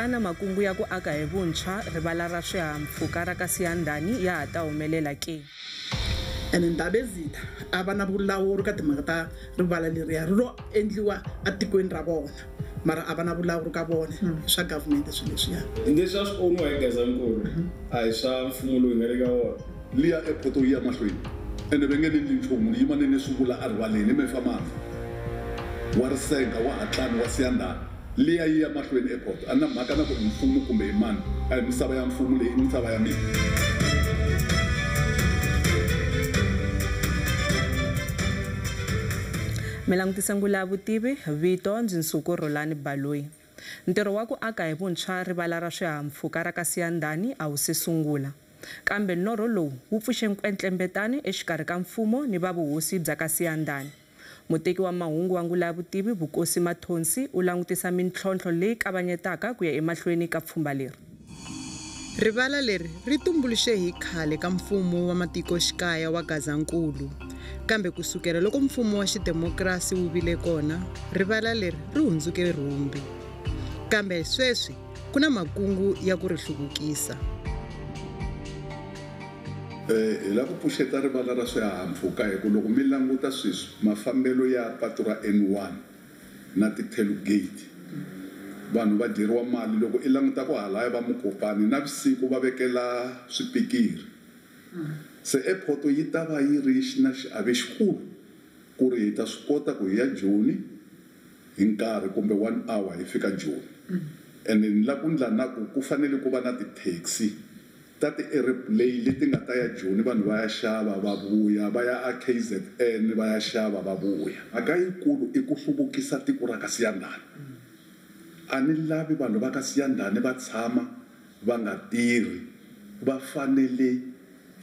Xana makungu ya ku aka hi vuntshwa rivala ra swihahampfhuka ra ka Siyandhani ya ha ta humelela ke? Ene Ndabezitha a va na vulawuri ka timhaka ta rivala leriya ri ro endliwa etikweni ra vona, mara a va na vulawuri ka vona swa government swilo leswiya. Leswi a swi owniwa hi Gazankulu a hi swa mfumo lowu hi nga le ka wona. Liya airport yi ya mahlweni ene va nge ni endli nchumu, ni yima ni ni swi vula erivaleni, mefa mandla wa Risenga, wa Hatlani, wa Siyandhani, liya yi ya mahlweni airport. A na mhaka na ku i mfumo kumbe i mani, a hi misava ya mfumo leyi, i misava ya mina. Mi langutisa ngula ya vutivi, vito ndzi Nsuku Rhulani Baloyi. Ntirho wa ku aka hi vuntshwa rivala ra swihahampfhuka ra ka Siyandhani a wu se sungula. Kambe norho lowu wu pfuxe nkwetlembetani exikarhi ka mfumo ni va vuhosi bya ka Siyandhani. Muteki wa mahungu wa Ngula ya Vutivi, Vukosi Mathonsi, u langutisa mintlhontlho leyi kavanyetaka ku ya emahlweni ka pfhumba leri. Rivala leri ri tumbuluxe hi khale ka mfumo wa matikoxikaya wa Gazankulu. Kambe kusukela loko mfumo wa xidemokirasi wu vile kona, rivala leri ri hundzuke rhumbi. Kambe sweswi ku na makungu ya ku ri hluvukisa. Hi lava ku pfuxeta rivala ra swihahampfhuka hi ku loko mi languta sweswi mafambelo ya patu ra N1 na ti-toll gate, vanhu va dyeriwa mali. Loko i languta ku halaya va Mokopane na vusiku va vekela swipikiri. Se airport yi ta va yi ri na xiave xikulu ku ri hi ta swi kota ku hi ya Joni hi nkarhi kumbe 1 hour hi fika Joni. Ene ni lava ku ndla na ku ku fanele ku va na ti-taxi ta ti-airplane leti nga ta ya Joni, vanhu va ya xava va vuya, va ya a KZN va ya xava va vuya. Mhaka yikulu i ku hluvukisa tiko ra ka Siyandhani. A ni lavi vanhu va ka Siyandhani va tshama va nga tirhi, va fanele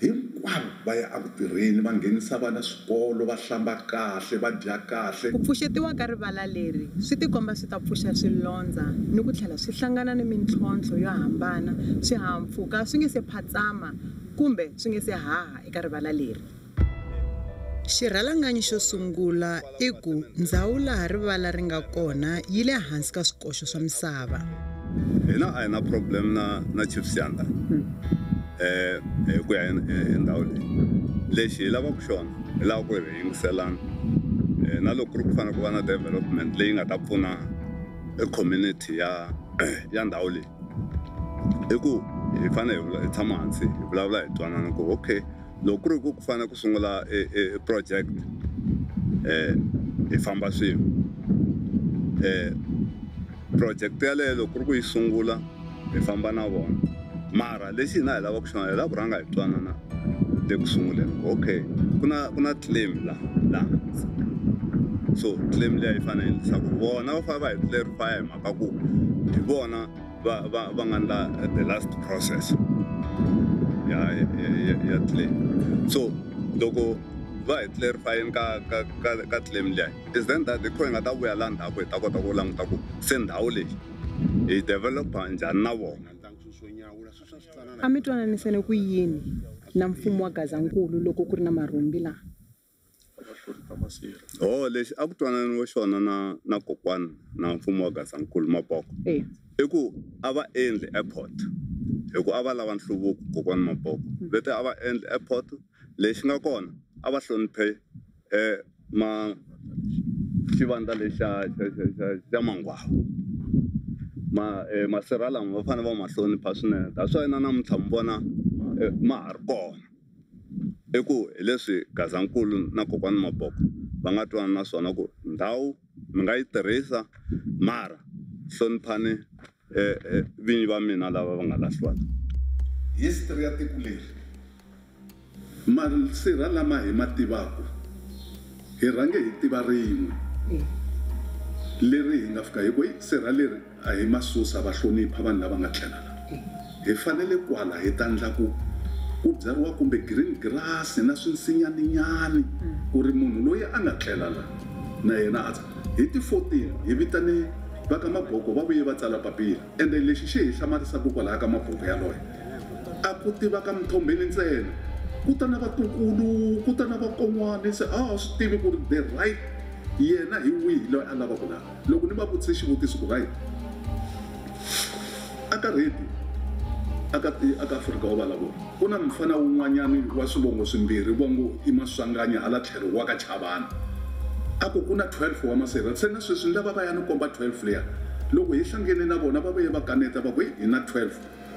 hinkwavo va ya eku tirheni, va nghenisa vana swikolo, va hlamba kahle, va dya kahle. Ku pfuxetiwa ka rivala leri swi tikomba swi ta pfuxa swilondza ni ku tlhela swi hlangana ni mintlhontlho yo hambana. Swihahampfhuka swi nge se phatsama kumbe swi nge se haha eka rivala leri. Xirhalanganyi xo sungula i ku ndzhawu laha rivala ri nga kona yi le hansi ka swikoxo swa misava. Hina a hi na problem na Chief Siyandhani. Hi ku ya hi ndhawu leyi. Lexi hi lavaka xona, hi lava ku ri yingiselana. Na loko ku ri ku fanele ku va na development leyi nga ta pfuna e community ya ndhawu leyi, i ku hi fanele hi tshama hansi hi vulavula hi twanana ku okay, loko ku ri ku ku fanele ku sungula e project, hi famba swin'we. Project yaleyo loko ku ri ku yi sungula hi famba na vona. Mara lexi hina hi lavaka xona, hi lava ku rhanga hi twanana le ku sunguleni ku okay, ku na claim la hansi. So claim liya yi fanele yi endlisa ku vona va fanele va hi clarify hi mhaka ku hi vona va nga endla the last process ya claim. So loko va hi clarifyini ka claim liya, is then that hi kho hi nga ta vuya laha ndzhaku hi ta kota ku languta ku se ndhawu leyi hi developer njhani na vona. A mi twananisene ku yini na mfumo wa Gazankulu loko ku ri na marhumbi laha? Oh, lexi a ku twananiwe xona na kokwana na mfumo wa Gazankulu Maboko. I ku a va endli airport hi ku a va lava nhluvuko kokwana Maboko. Leti a va endli airport, lexi nga kona a va hloniphe ma xivandla lexi xa Mangwawa. Masirha lama va fanele va ma hlonipha swinene. That's why na namuntlha mi vona ma ha ri kona. I ku hi leswi Gazankulu na kokwana Maboko va nga twanana na swona ku ndhawu mi nga yi tirhisa, mara hloniphani vinyi va mina lava va nga lahliwa. History ya tiko leri, masirha lama hi ma tivaka, hi rhange hi tiva rin'we leri hi nga fika hi ku, sirha leri a hi masusa, va hlonipha vanhu lava nga tlela la. Hi fanele kwala hi ta endla ku ku byariwa kumbe green grass na swinsinyaninyani ku ri munhu loyi a nga tlela la na yena a tshama. Hi ti 14 hi vitane va ka Maboko va vuye va tsala papila. Ende lexi xi hi hlamarisaka kwalaya ka Maboko yaloye, a ku tiva ka Mthombeni ntsena, ku ta na vatukulu, ku ta na vakon'wana, se a swi tivi ku ri the right yena hi wihi loyi a lavaka laha. Loko ni va vutise xivutiso ku right, Aka radio aka Afrika wa vulavula ku na mfana wun'wanyani wa swivongo swimbirhi vongo i Maswanganya hala tlhelo wa ka Chavana a ku na 12 wa masirha se na sweswi lava va ya ni komba 12 leya loko hi hlangene na vona va vuye va kaneta va ku hi na 12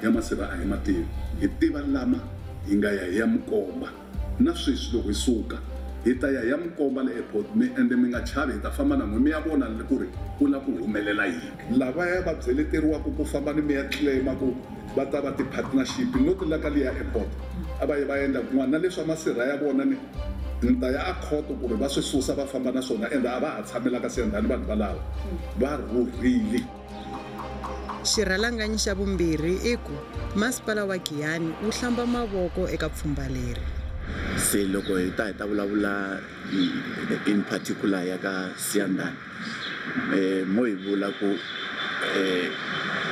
ya masirha a hi mativi hi tiva lama hi nga ya hi ya Mukomba na sweswi loko hi suka hi ta ya hi ya Mukomba le airport mi ende mi nga chavi hi ta famba na n'we mi ya vona ku ri ku la ku humelela yini lavaya va byeleteriwaka ku famba ni mi ya claima ku va ta va ti-partnership not la ka liya airport a va yi va endla kun'wana na leswa masirha ya vona ni ni ta ya a khoto ku ri va swi susa va famba na swona ende a va ha tshamela ka Siyandhani vanhu valava va rhurhile. Xirhalanganyi xa vumbirhi i ku masipala wa Giyani wu hlamba mavoko eka pfhumba leri. Se loko hi ta vulavula in particular ya ka Siyandhani mo hi vula ku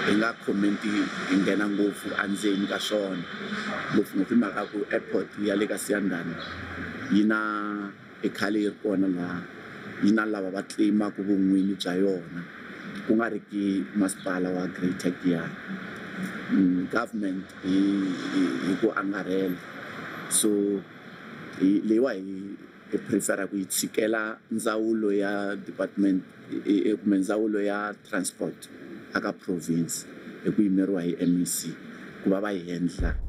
hi nga commenti hi nghena ngopfu endzeni ka swona ngopfungopfu hi mhaka ku airport ya le ka Siyandhani yi na i khale yi ri kona laha yi na lava va claimaka vun'wini bya yona ku nga ri ki masipala wa Greater Giyani government hi ku angarhela so leyiwa hi prefera ku yi tshikela ndzawulo ya department kumbe ndzawulo ya transport aka province hi ku yimeriwa hi MEC ku va va yi endla.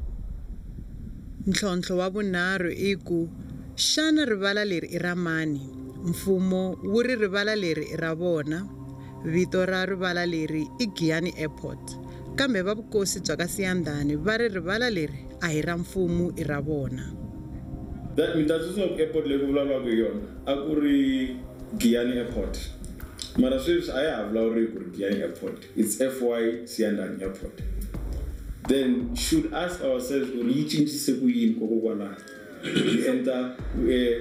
Ntlhontlho wa vunharhu i ku xana rivala leri i ra mani? Mfumo wu ri rivala leri i ra vona. Vito ra rivala leri i Giyani Airport kambe va vukosi bya ka Siyandhani va ri rivala leri a hi ra mfumo i ra vona. Mi ta tsundzuka ku airport leyi ku vulavulaka hi yona a ku ri Giyani Airport mara sweswi a ya ha vulavuriwi ku ri Giyani Airport, it's FY Siyandhani Airport. Then should ask ourselves ku ri yi cincise ku yini kokokwalaho hi endla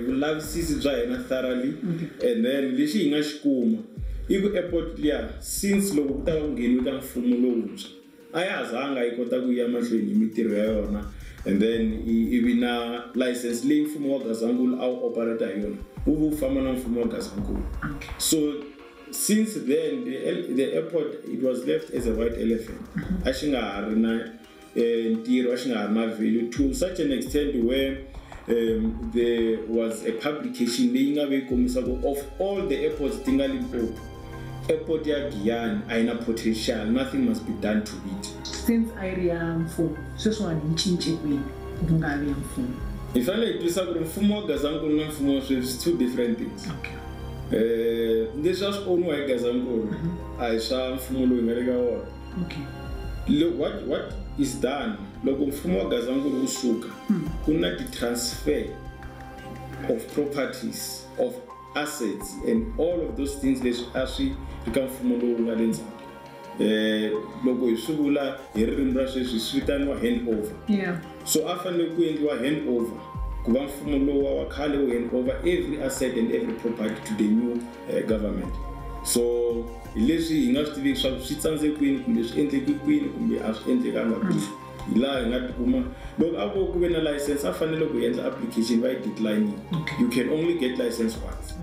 vulavisisi bya hina thoroughly and then lexi hi nga xi kuma i ku airport liya since loko ku ta va ku ngheniwe ka mfumo lowuntshwa a ya ha zanga yi kota ku ya mahlweni hi mintirho ya yona and then ivi na license leyi mfumo wa Gazankulu a wu operate hi yona wu ve wu famba na mfumo wa Gazankulu. So since then the airport it was left as a white elephant a xi nga ha ri na ntirho a xi nga ha ri na value to such an extent where there was a publication leyi nga ve yi kombisa ku of all the airports ti nga Limpopo airport ya Giyani a yi na potential, nothing must be done to it. Since a yi ri ya mfumo sweswiwani yi cince kwini ku nga vi ya mfumo? Hi fanele hi twisisa ku ri mfumo wa Gazankulu na mfumo wa sweswi two different things. Leswi a swi owniwa hi Gazankulu a hi swa mfumo lowu hi nga le ka wona. What is done loko mfumo wa Gazankulu wu suka ku na ti-transfer of properties of assets and all of those things leswi a swi ri ka mfumo lowu nga le ndzhaku. Loko hi swi vula hi ririmi ra sweswi swi vitaniwa handover. So a fanele ku endliwa handover ku va mfumo lowu wa khale wu handover every asset and every property to the new government. So hi leswi hi nga swi tiviki swa ku swi tsandze kwini kumbe swi endleke kwini kumbe a swi endlekanga kwini hi laha hi nga tikuma loko a vo ku ve na license a fanele ku endla application va yi decline. You can only get license once.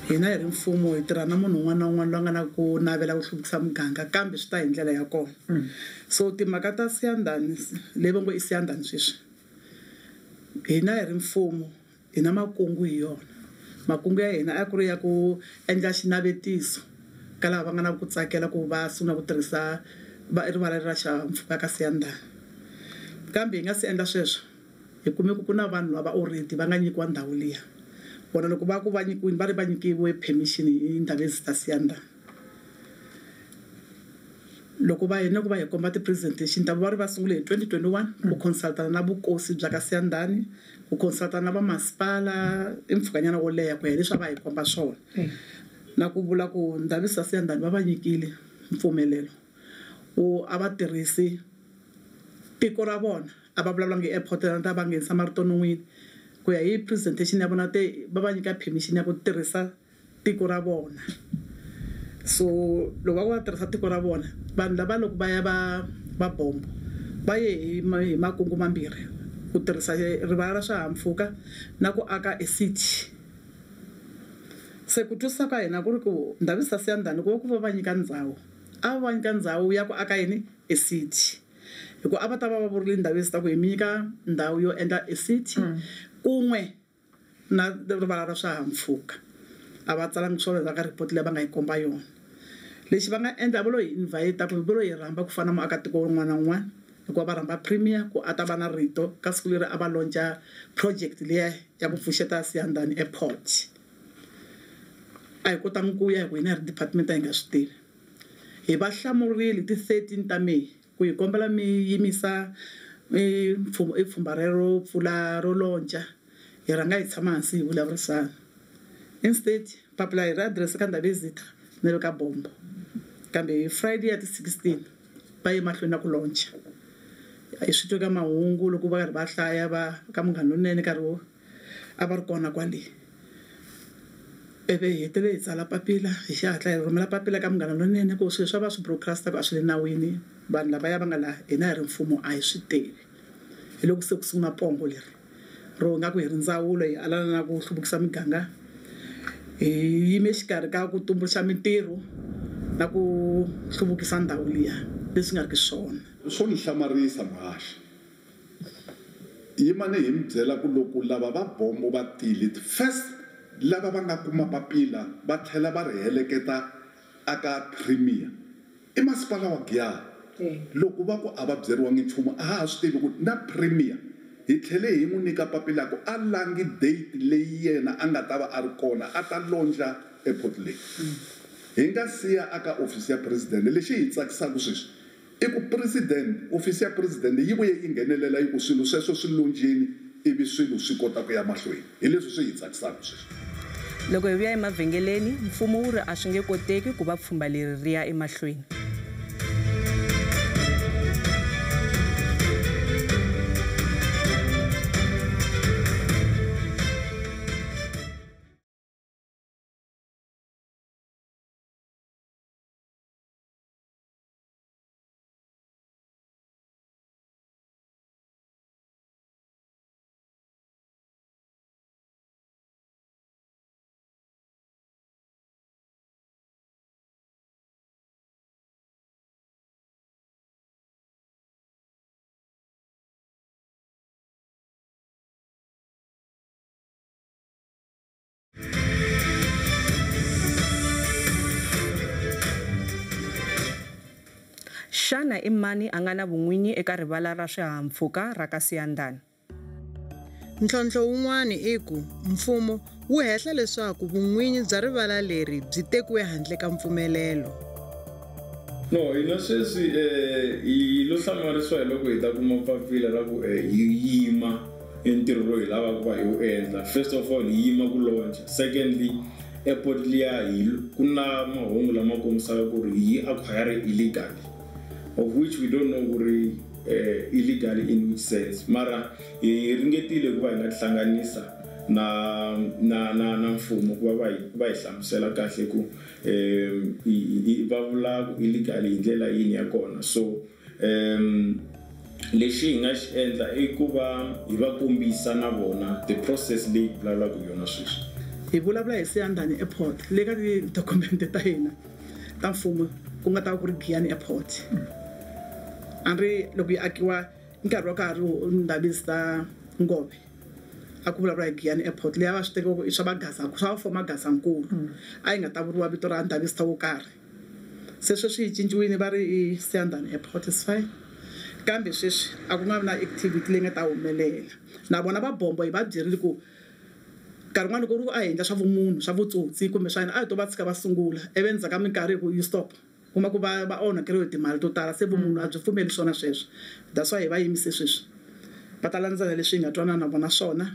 Hina hi ri mfumo hi tirha na munhu un'wana na un'wana loyi a nga na ku navela ku hluvukisa muganga kambe swi ta hi ndlela ya kona. So timhaka ta Siyandhani leyi va ngo i Siyandhani sweswi hina hi ri mfumo hi na makungu hi yona. Makungu ya hina a ku ri ya ku endla xinavetiso ka lava va nga na ku tsakela ku va sungula ku tirhisa rivala ra xihahampfhuka ka Siyandhani kambe hi nga si endla sweswo hi kume ku na vanhu lava already va nga nyikiwa ndhawu liya vona loko va ku va nyikiwile va ri va nyikiwe permission hi Ndabezitha Siyandhani. Loko va hina ku va hi komba ti-presentation ta va ri va sungule hi 2021 ku consultana na vukosi bya ka Siyandhani ku consultana na vamasipala i mpfhukanyana wo leha ku ya hi leswi a va hi komba swona na ku vula ku Ndabezitha Siyandhani va va nyikile mpfumelelo wo a va tirhisi tiko ra vona a va vulavulanga hi airport na ta va nghenisa marito non'wini ku ya hi presentation ya vona te va va nyika permission ya ku tirhisa tiko ra vona. So loko va ku va tirhisa tiko ra vona vanhu lava loko va ya va bombo va ye hi makungu mambirhi ku tirhisa rivala ra swihahampfhuka na ku aka e city. Se ku twisisa ka hina ku ri ku Ndabezitha Siyandhani ku va ku va va nyika ndhawu A va nyika ndhawu ya ku aka yini e city. Hikuva a va ta va va vurile Ndabezitha ku hi mi nyika ndhawu yo endla e city kun'we na rivala ra swihahampfhuka. A va tsalangi swona ka report leyi va nga yi komba yona. Lexi va nga endla va lo hi invite kumbe va lo hi rhamba ku fana na muakatiko wun'wana na wun'wana, hikuva va rhamba premier ku a ta va na rito ka siku leri a va launcha project liya ya ku pfuxeta Siyandhani Airport. A hi kotangi ku ya hi ku hina hi ri department a hi nga swi tivi. Hi va hlamurile ti 13 ta May ku hi kombela mi yimisa i pfhumba rero pfula ro launcha, hi rhanga hi tshama hansi hi vulavurisana. Instead papila hi ri adirese ka Ndabezitha na le ka Bombo, kambe hi Friday ya ti 16 va ye mahlweni na ku launcha. Hi swi twe ka mahungu loko va karhi va hlaya va ka Munghana Lonene nkarhi wo a va ri kona kwale. Ivi hi hetelele hi tsala papila hi xihatla hi rhumela papila ka Munghana Lonene ku swilo swa va swi broadcast-a ku a swi le nawini, vanhu lavaya va nga laha hina hi ri mfumo a hi swi tivi. Hi loko se ku sungula pongo leri ro nga ku hi ri ndzawulo hi alana na ku hluvukisa miganga, hi yime exikarhi ka ku tumbuluxa mintirho na ku hluvukisa ndhawu liya leswi nga ri ki swona. Swo ni hlamarisa muhaxi, yimani hi mi byela ku loko lava va Bombo va tile first lava va nga kuma papila va tlhela va ri heleketa aka premier i masipala wa Giyani. Loko va ku a va byeriwangi nchumu a ha ha swi tivi ku na premier hi tlhele hi n'wi nyika papila ku a langi date leyi yena a nga ta va a ri kona a ta launcha airport leyi. Hi nga siya aka office ya president. Lexi hi tsakisaka sweswi i ku president, office ya president yi vuye yi nghenelela yi ku swilo sweswo swi launchini ivi swilo swi kota ku ya mahlweni. Hi leswi swi hi tsakisaka sweswi. Loko hi vuya emavhengeleni, mfumo wu ri a swi nge koteki ku va pfhumba leri ri ya emahlweni. Xana i mani a nga na vun'winyi eka rivala ra swihahampfhuka ra ka Siyandhani? Ntlhontlho wun'wana i ku mfumo wu hehla leswaku vun'winyi bya rivala leri byi tekiwe handle ka mpfumelelo. No, hina sweswi hi lo hlamarisiwa hi loko hi ta kuma papila ra ku hi yima ntirho lowu hi lavaka ku va hi wu endla. First of all, hi yima ku launcha. Secondly, airport liya hi ku na mahungu lama kombisaka ku ri hi acquire illegally, of which we don't know ku ri illegally in which sense. Mara hi ringetile ku va hi nga tihlanganisa na mfumo ku va va hi hlamusela kahle ku va vula ku illegally hi ndlela yini ya kona. So lexi hi nga xi endla i ku va hi va kombisa na vona the process leyi vulavulaka hi yona sweswi. Hi vulavula hi Siyandhani Airport le ka ti-document ta hina ta mfumo ku nga ta va ku ri Giyani Airport. A ri loko yi akiwa nkarhi wa ka ha ri Ndabezitha Ngove a ku vulavula hi Giyani Airport leyi a va swi teka ku i swa va swa former Gazankulu, a yi nga ta vuriwa vito ra Ndabezitha wo karhi. Se sweswi yi cinciwile va ri i Siyandhani Airport, is fine. Kambe sweswi a ku nga vi na activity leyi nga ta humelela. Na vona va Bombo hi va byerile ku nkarhi wun'wani loko ku ri ku a hi endla swa vumunhu swa vutsotsi kumbe swa yini a hi to va tshika va sungula ivi endzhaku ka minkarhi hi ku you stop, kuma ku va va onhakeriwe hi timali to tala, se vumunhu a byi pfumeli swona sweswo. That's why hi va yimise sweswi, va ta landzela leswi hi nga twanana na vona swona.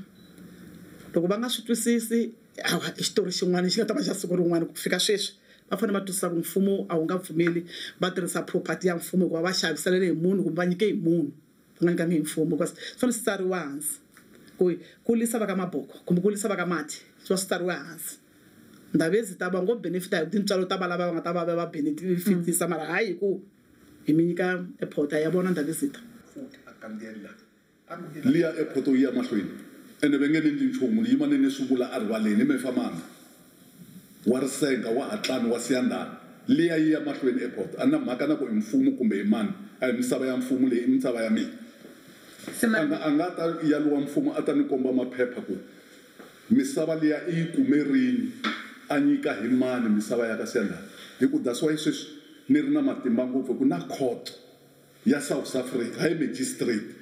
Loko va nga swi twisisi hawa i xitori xin'wana xi nga ta va xa siku rin'wana. Ku fika sweswi va fanele va twisisa ku mfumo a wu nga pfumeli va tirhisa property ya mfumo hikuva va xaviselele hi munhu kumbe va nyike hi munhu, va nga nyikangi hi mfumo, because swi fanele swi tsariwa hansi ku ku lwisa va ka Maboko kumbe ku lwisa va ka Mati swi va swi tsariwe hansi. Ndabezitha va ngo benefit-a hi tintswalo ta valava va nga ta va va benefitisa, mara hayi hi ku hi mi nyika airport ya vona Ndabezitha. Liya airport yi ya mahlweni ene va nge ni endli nchumu, ni yima ni ni swi vula erivaleni mefa manga wa Risenga wa Hatlani wa Siyandhani. liya yi ya mahlweni airport a na mhaka na ku i mfumo kumbe i mani a hi misava ya mfumo leyi i misava ya mina. A nga ta ya lowa mfumo a ta ni komba maphepha ku misava liya i yi kume rini a nyika hi mani misava ya ka Siyandhani hi ku that's why sweswi ni ri na matimba ngopfu ku na court ya South Africa hayi magistrate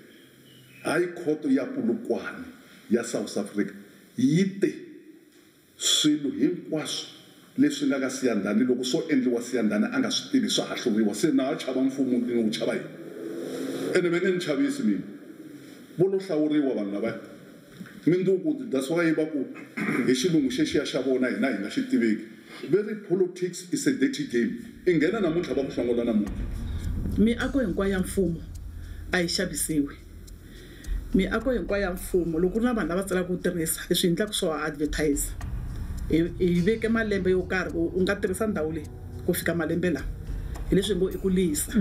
hayi court ya Polokwane ya South Africa yi te swilo hinkwaswo leswi nga ka Siyandhani loko swo endliwa Siyandhani a nga swi tivi swa ha hluriwa se na ha chava mfumo ni wu chava yini ene va nge ni chavisi mina vo lo hlawuriwa vanhu lavaya minduku that's why va ku hi xilungu xexiya xa vona hina hi nga xi tiveki very politics is a dirty game i nghena namuntlha va ku hlongola namuntlha. Miako hinkwayo ya mfumo a yi xavisiwi. Miako hinkwayo ya mfumo loko ku ri na vanhu lava tsalaka ku tirhisa leswi endlaka swo advertise hi veke malembe yo karhi u nga tirhisa ndhawu leyi ku fika malembe lawa hi leswi ngo i ku lisa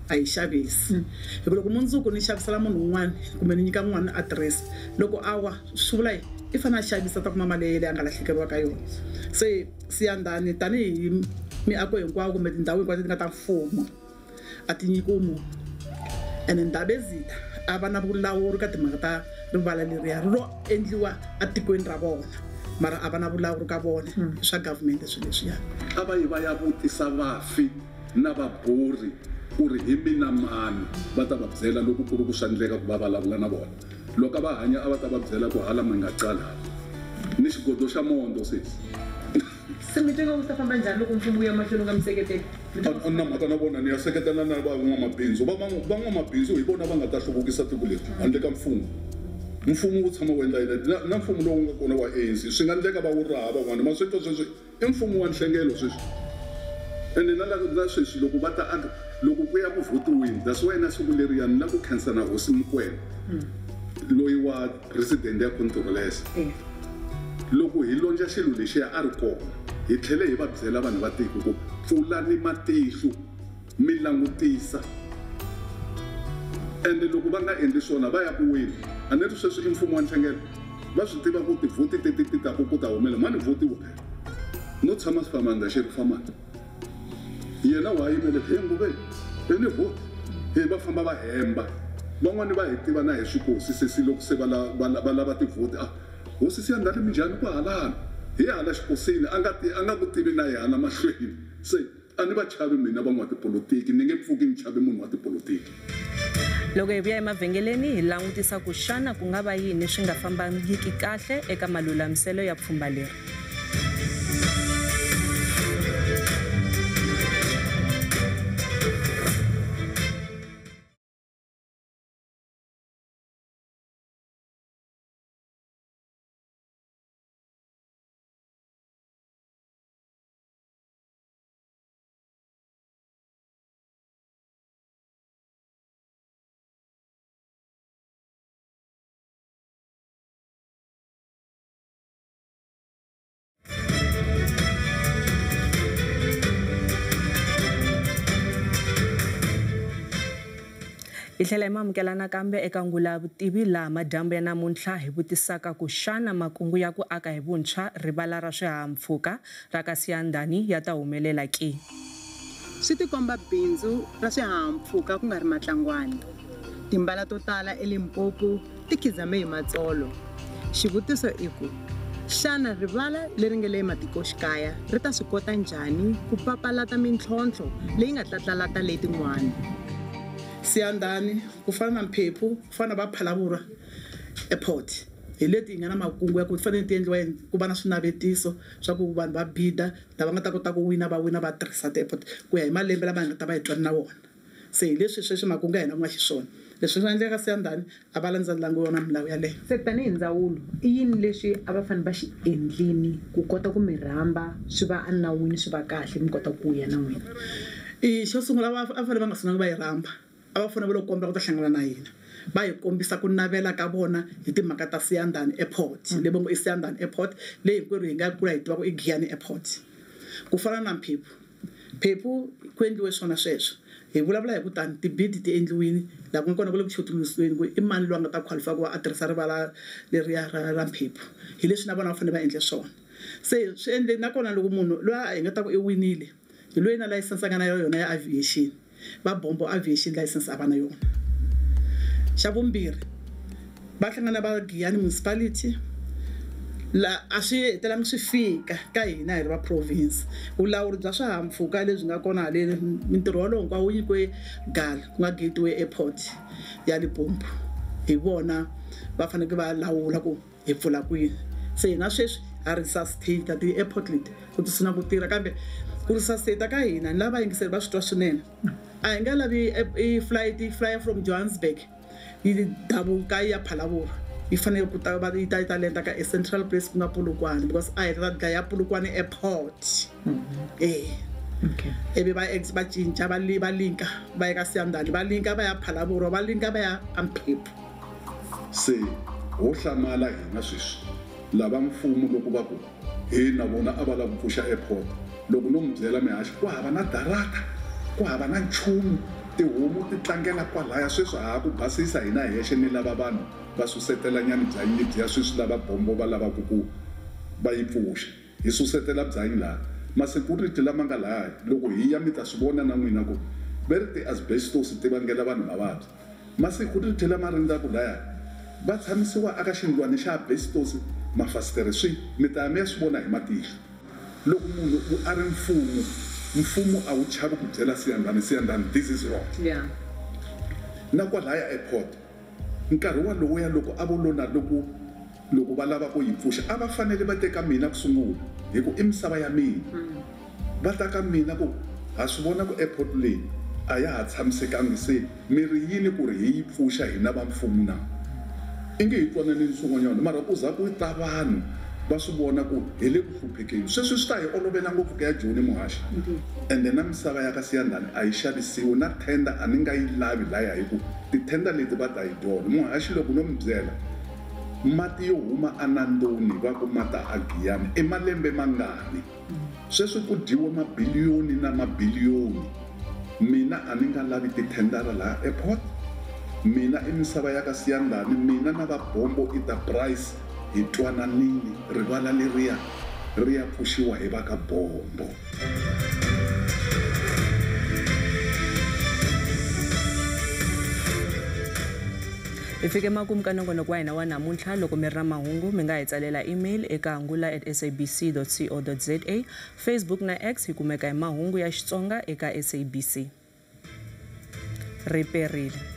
a yi xavisi hi ku loko mundzuku ni xavisela munhu un'wana kumbe ni nyika n'wana adirese loko a wa swi vula yini i fanele a xavisa ta kuma mali leyi a nga lahlekeriwa ka yona. Se Siyandhani tanihi miako hinkwayo kumbe tindhawu hinkwato leti nga ta mfumo a ti nyikiwi munhu ene Ndabezitha a va na vulawuri ka timhaka ta rivala leriya ri ro endliwa etikweni ra vona mara a va na vulawuri ka vona swa government swilo leswiya. A va yi va ya vutisa vafi na vabori ku ri hi mina mani va ta va byela loko ku ri ku swa endleka ku va vulavula na vona loko va hanya a va ta va byela ku hala mi nga qala ni xigodo xa mondo sesi. Se mi twa ku ta famba njhani loko mfumo wu ya mahlweni wu nga mi seketeli? A na mhaka na vona ni ya seketela na van'wamabindzu van'wamabindzu hi vona va nga ta hluvukisa tiko leri handle ka mfumo. Mfumo wu tshama wu endla yini na mfumo lowu nga kona wa ANC swi nga endleka va wu raha van'wana ma swi twa sweswi i mfumo wa nhlengelo sweswi ene na na sweswi loko va ta loko ku ya ku votiweni that's why na siku leriya ni la ku khensa na hosi Mokwena loyi wa president ya Controllers loko hi lonja xilo lexiya a ri kona hi tlhele hi va byela vanhu va tiko ku pfulani matihlo mi langutisa ende loko va nga endli swona va ya ku wini a ni ri sweswi i mfumo wa nhlengelo va swi tiva ku tivhoti teti ti taku ku ta humela mani votiwa phela no tshama swi famanga xi ri famanga yena wa yimele he nguve ni vhoti he va famba va hemba van'wani va hi tiva na hi swikosi sesi loko se va lava tivhoti a hosi Siyandhani minjhani ku halana hi hala xikosini a nga ku tivi na hi hala mahlweni se a ni va chavi mina van'watipolotiki ni nge pfuki ni chavi munhu wa tipolotiki. Loko hi vuya emavhengeleni hi langutisa ku xana ku nga va yini swi nga fambangiki kahle eka malulamiselo ya pfhumba leri. Hi tlhela hi mamukela nakambe eka ngula vutivi laha madyambu ya namuntlha hi vutisaka ku xana makungu ya ku aka hi vuntshwa rivala ra swihahampfhuka ra ka Siyandhani ya ta humelela ke? Swi tikomba bindzu ra swihahampfhuka ku nga ri matlangwani. Timbala to tala eLimpopo ti khizame hi matsolo. Xivutiso i ku xana rivala leri nga le matikoxikaya ri ta swi kota njhani ku papalata mintlhontlho leyi nga tlatlalata letin'wana? Siyandhani ku fana na Mphephu ku fana na va Phalaborwa airport hi leti hi nga na makungu ya ku fanele ti endliwa ku va na swinavetiso swa ku vanhu va bida lava nga ta kota ku wina va wina va tirhisa ti-airport ku ya hi malembe lama hi nga ta va hi twana na wona. Se hi leswi sweswi makungu ya hina ku nga xiswona leswi swi endleka Siyandhani a va landzelelanga yona milawu yaleyo. Se tanihi ndzawulo i yini leswi a va fanele va xi endlini ku kota ku mi rhamba swi va enawini swi va kahle mi kota ku ya na n'wina? I xo sungula a fanele va nga sungulanga va hi rhamba a va fanele va lo kombela ku ta hlangana na hina va hi kombisa ku navela ka vona hi timhaka ta Siyandhani airport leyi va ngo i Siyandhani airport leyi hinkwerhu hi nga kula hi tiva ku i Giyani airport. Ku fana na Mphephu Mphephu ku endliwe swona sweswo hi vulavula hi ku tani tibidi ti endliwini laha ku nga kona ku le ku xotulusiweni ku i mani loyi a nga ta qualify ku va a tirhisa rivala leriya ra Mphephu hi leswi na vona va fanele va endle swona. Se swi endle nakona loko munhu loyi a hi nga ta ku i winile Hi loyi na license a nga na yona ya aviation. Va Bombo aviation license a va na yona. Xa vumbirhi va hlangana va Giyani municipality la a swi hetelangi swi fika ka hina hi ri va province. Vulawuri bya swihahampfhuka lebyi nga kona haleni mintirho wolowo hinkwawo wu nyikiwe GAL ku nga Gateway Airport ya Limpopo. Hi vona va fanekele va lawula ku hi pfula kwini. Se hina sweswi ha resuscitate ti-airport leti ku ti sungula ku tirha, kambe ku resuscitate ka hina ni lava vayingiseri va swi twa swinene. A hi nga lavi i flight yi flya from Johannesburg yi davuka yi ya Phalaborwa, yi fanele ku ta va yi ta yi ta lenda ka a central place ku nga Polokwane, because a hi ta dlaya Polokwane airport. Ivi va ex va cinca va va linka va ya ka Siyandhani, va linka va ya Phalaborwa, va linka va ya Amphephu. Se ho hlamala hina sweswi lava mfumo loko va ku he na vona a va lava ku pfuxa airport. Loko no mi byela mihaxi ku hava na darata, ku hava na nchumu, tihomu ti tlangela kwalaya. Sweswi ha ku basisa hina hexe ni lava vanhu va susetela nyana byanyi lebyiya sweswi lava Bombo va lavaka ku va yi pfuxa, hi susetela byanyi laha. Ma-security lama nga lahaya loko hi ya mi ta swi vona na n'wina ku ve ri ti-asbestos ti vangela vanhu mavabyi. Ma-security lama rindzaka laya va tshamisiwa aka xindlwana xa asbestos, mafasitere swi mi ta ya mi ya swi vona hi matihlo. Loko munhu a ri mfumo, mfumo a wu chavi ku byela Siyandhani, Siyandhani this is wrong. Na kwalaya airport nkarhi walowo loko a vo lona loko loko va lava ku yi pfuxa a va fanele va teka mina ku sungula hi ku i misava ya mina. Va ta ka mina ku ha swi vona ku airport leyi a ya ha tshamisekangi, se mi ri yini ku ri hi yi pfuxa hina va mfumo na? I nge hi twananeni swin'wanyana, mara ku za ku ta vanhu va swi vona ku hi le ku hluphekeni. Sweswi swi ta hi olovela ngopfu ku ya Joni muhaxi. Ende na misava ya ka Siyandhani a yi xavisiwi, na tender a ni nga yi lavi laya hi ku ti-tender leti va ta yi dyona. Muhaxi loko no mi byela mati yo huma eNandoni va ku mata a Giyani i malembe mangani? Sweswi ku dyiwe mabiliyoni na mabiliyoni. Mina a ni nga lavi tithendara laha airport. Mina i misava ya ka Siyandhani, mina na va Bombo Enterprise hi twananini rivala leriya ri ya pfuxiwa hi va ka Bombo. Hi fike makumu ka nongonoko wa hina wa namuntlha. Loko mi ri na mahungu mi nga hi tsalela email eka hangula@sabc.co.za. Facebook na X hi kumeka hi mahungu ya Xitsonga eka SABC. Ri perile.